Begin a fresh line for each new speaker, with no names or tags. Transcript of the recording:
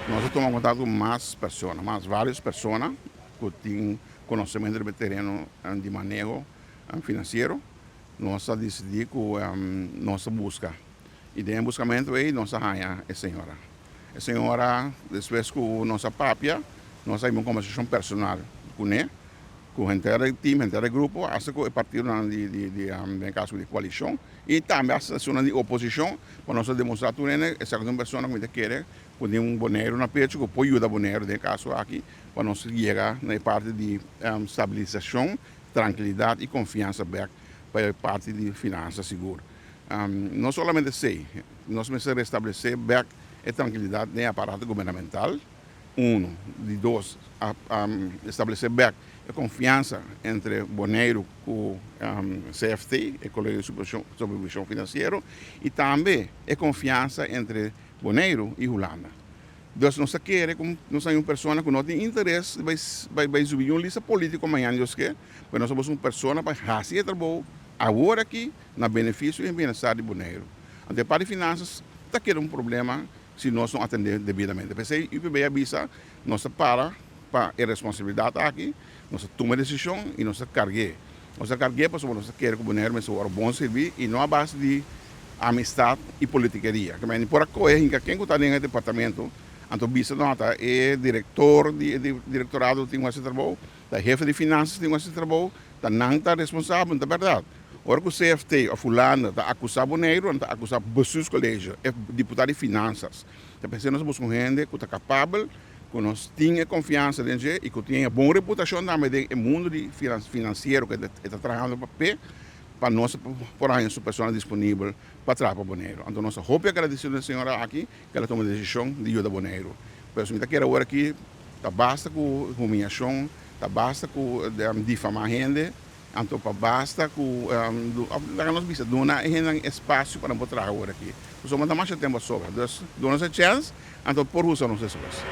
Nos a tuma kontakto ku mas persona, mas vários persona ku tin konosementu riba e tereno di maneho finansiero. Nos a disidí ku nos ta buska i den e buskamentu ei nos a haña e señora. E señora despues ku nos a papia, nos a hiba un kombersashon personal kuné, ku henter e tim, henter e grupo, asta ku e partidonan di di di den kaso di koalishon i tambe asta esunnan di oposishon pa nos a demostrá tur hende esaki ta un persona ku mi ta kere ku tin un Boneiru na pecho ku por yuda Boneiru den e kaso aki pa nos yega na e parti di stabilisashon, trankilidat i konfiansa bèk pa e parti di finansa sigur. No solamente esei, nos mester restablesé bèk e trankilidat den e aparato gubernamental. Uno. Di dos, a establesé bèk e konfiansa entre Boneiru ku CFT, e Kolegio di Supervishon Finansiero, i tambe e konfiansa entre Boneiru i Hulanda. Dus nos ta kere ku nos ta un persona ku no tin interes di bai bai subi un lista polítiko mañana Dios ke, pero nos ta buska un persona pa hasi e trabou awor aki na benefisio i bienestar di Boneiru. Anto e parti di finansas ta keda un problema si nos no atendé debidamente. P'esei UPB a bisa, nos ta para pa e responsabilidat aki, nos ta tuma e desishon i nos ta karg'é. Nos ta karg'é pasobra nos ta kere ku Boneiru mester wòrdu bon sirbí i no a base di amistat i politikeria. Ke mende por a kohe hinka ken ku ta den e departamento, anto bisa no ta e direktor di e direktorado tin ku hasi trabou, ta hefe di finansas tin ku hasi trabou, ta nan ta responsabel, no ta bèrdat. Ora ku CFT òf Hulanda ta akusá Boneiru, nan ta akusá Bestuurscollege, e diputado di finansas. Ta p'esei nos a buska un hende ku ta kapabel, ku nos tin e konfiansa den dje i ku tin e bon reputashon tambe den e mundu di finansiero ku e ta trahando pa p'e, pa nos por haña su persona disponibel pa traha pa Boneiru. Anto nos ta hopi agradesido na e señora aki ku el a tuma e desishon di yuda Boneiru. Pero si mi ta kere awor aki ta basta ku humiashon, ta basta ku difamá hende. Anto pa basta ku laga nos bisa duna e hendenan espasio pa nan por traha awor aki. Pasobra ta masha tempu a sobra. Dus duna nos e chèns, anto por usa nos despues.